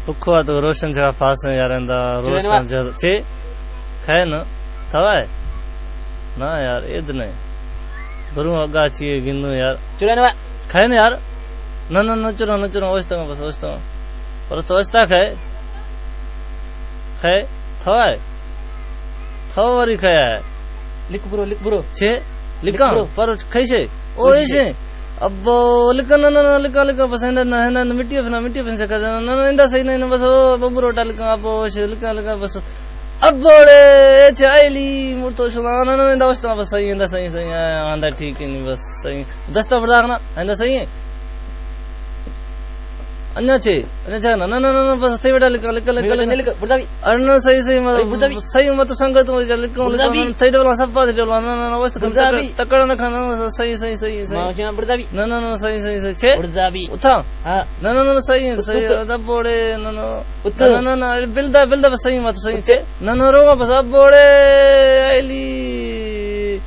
بکھوا تو روشن جگہ پاسیں یار، اندا روشن جگہ چے؟ کھائے نا؟ تھوا ہے؟ نا یار، اید نہیں۔ برو اگا چیئے گندو یار۔ چلو نا۔ کھائے نا یار؟ نہ، نہ، نہ چلو، نہ چلو، اوشتا بس، اوشتا۔ پر تو اوشتا کھائے؟ کھائے؟ تھوا ہے؟ تھو وری کھایا ہے۔ لکھ برو، لکھ برو۔ چے؟ لکھ لکھاں؟ برو۔ پر کھائیشے؟ او ایشے۔ ابو، لکھاں، نہ، نہ، نہ، لکھاں، لکھاں، بس ہندا، نہ، ہندا، مٹی پھنا، مٹی پھن سکا، نہ، نہ، نہ، ہندا صحیح نہیں، بس، او، ببرو ڈا لکھاں، ابو، ایشے، لکھاں، لکھاں، بس۔ ابوڑے، اے چے آئلی، مر تو شما، نہ، نہ، ہندا اوشتا، بس صحیح، ہندا صحیح، صحیح، ہاں، ہندا ٹھیک ہے، نہیں، بس صحیح۔ دستا برداخنا، ہندا صحیح ہے۔ انچے، انچے، نہ، نہ، نہ، نہ، نہ، بس تئی وڑا لکھاں، لکھاں، لکھاں، نہیں، لکھاں۔ نہیں، لکھاں، برداوی۔ اڑنا صحیح، صحیح، مت-، اے برداوی۔ صحیح، مت سنگت ہوں، لکھاں، لکھاں، برداوی۔ نہ، نہ، تئی ڈولا، سب پاس ڈولا، نہ، نہ، نہ، وست کم برداوی۔ تکڑ-، تکڑا نہ کھانا، نہ، صحیح، صحیح، صحیح، صحیح۔ ما کیا برداوی؟ نہ، نہ، نہ، صحیح، صحیح، صحیح، چے؟ برداوی۔ اتھا؟ ہاں۔ نہ، نہ، نہ، صحیح، اتھا، صحیح، اتھا۔ ادب بوڑے، نہ، نہ۔ اتھا۔ نہ، نہ، نہ، نہ، بلدا، بلدا، بس صحیح، مت صحیح، اتھا۔ چے؟ نہ، نہ، روگا، بس اب بوڑے، آئلی۔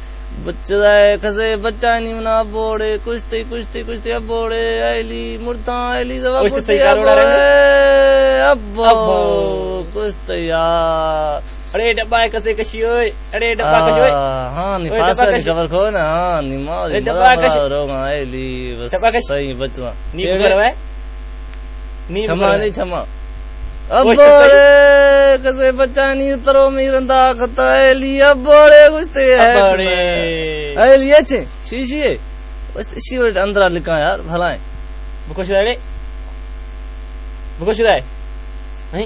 بچہ دائے کسے بچانی منا بوڑے، کشتے، کشتے، کشتے، اب بوڑے، ایلی، مرداں، ایلی، زبا اوشت کشتے، صحیح اب کاروڑا رنگ۔ بوڑے، اب ابو۔ کشتے یار۔ اڑے ڈبا ہے کسے کشی ہوئے، اڑے ڈبا کش ہوئے۔ آ، ہاں، نی اوئے پاسا ڈبا نی کش۔ خبر کو نا، ہاں، نی ماں، اڑے مزہ ڈبا کش۔ بڑا روگا، ایلی، بس ڈبا کش۔ صحیح بچنا۔ نی کیڑے؟ بکر ہوئے۔ نی چھما بکر نہیں ہوئے۔ چھما۔ اوشت ابوڑے، کسے بچانی ترو می رندا کتا ایلی، ابوڑے گشتے ہے۔ ابوڑے۔ ایلی اچھے، شیشی ہے۔ اوشت شیوٹ اندرا لکھاں یار، بھلائیں۔ بکش رہے۔ بکش رہے۔ ہیں؟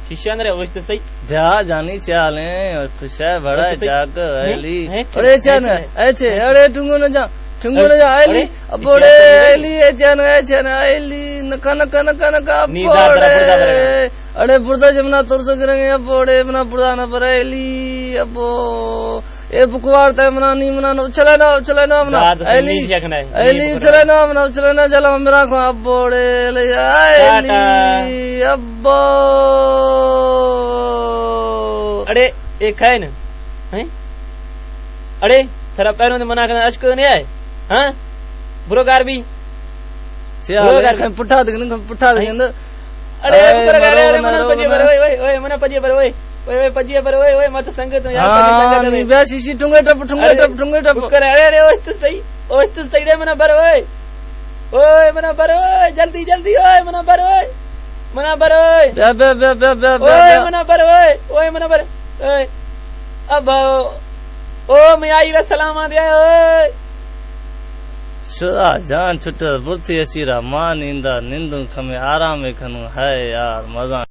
شیشہ اندر ہے، اوشت صحیح۔ بیا جانی چیالیں، خوش ہے، بڑا اوشت صحیح۔ جاگ، ہیں؟ ایلی۔ ہیں؟ اڑے چیالیں، ہیں؟ ایچے، اڑے ٹنگو نہ جا۔ ٹھنگو نہ جا، ایلی، اڑے، ابوڑے، ایلی، ایلی، ایچے نہ، ایچے نہ، ایلی، نکا، نکا، نکا، نکا، نی دار، دار، بردا، بردا۔ ابوڑے۔ اڑے بردا جمنا ترس گرنگے، ابوڑے، منا بردا نہ پر، ایلی، ابو۔ اے بکوار تے منا نی، منا نو، چلے نو، چلے نو، منا۔ داد، ایلی، نی جکنا ہے، نی ایلی، بکوار۔ چلے نو، منا، چلے نو، جلا میرا کو، ابوڑے، لے، ایلی، ٹاٹا۔ ابو۔ اڑے، اے کھائے نا؟ ہیں؟ اڑے، تھرا پیروں دے منا کنا اشکو نہیں آئے؟ ہاں؟ برو گار بھی۔ چیا برو گار بھی۔ پٹھا دے، پٹھا دے۔ اڑے، اڑے، برو گار، اڑے، منا پجے بر، اوئے، اوئے، اوئے، منا پجے بر، اوئے۔ اوئے، اوئے، پجے بر، اوئے، اوئے، مت سنگت ہوں یار، ہاں، پجے سنگت نہیں۔ بیا شیشی ٹھنگے ٹپ، ٹھنگے ٹپ، ٹھنگے ٹپ۔ اڑے، اڑے، اوئے، تو صحیح۔ اوئے، تو صحیح رے، منا بر، اوئے۔ اوئے، منا بر، اوئے، جلدی، جلدی، اوئے، منا بر، اوئے۔ منا بر، اوئے۔ بیا، بیا، بیا، بیا، بیا، بیا، اوئے، بیا۔ منا بر، اوئے۔ اوئے، منا بر، اوئے۔ ابا، او، او، میں آئی رسلام آ دیا، اوئے۔ شدا جان چھٹر برتی اسیرا، مان ایندا نندوں کھمے آرام کنوں، ہے یار، مزہ۔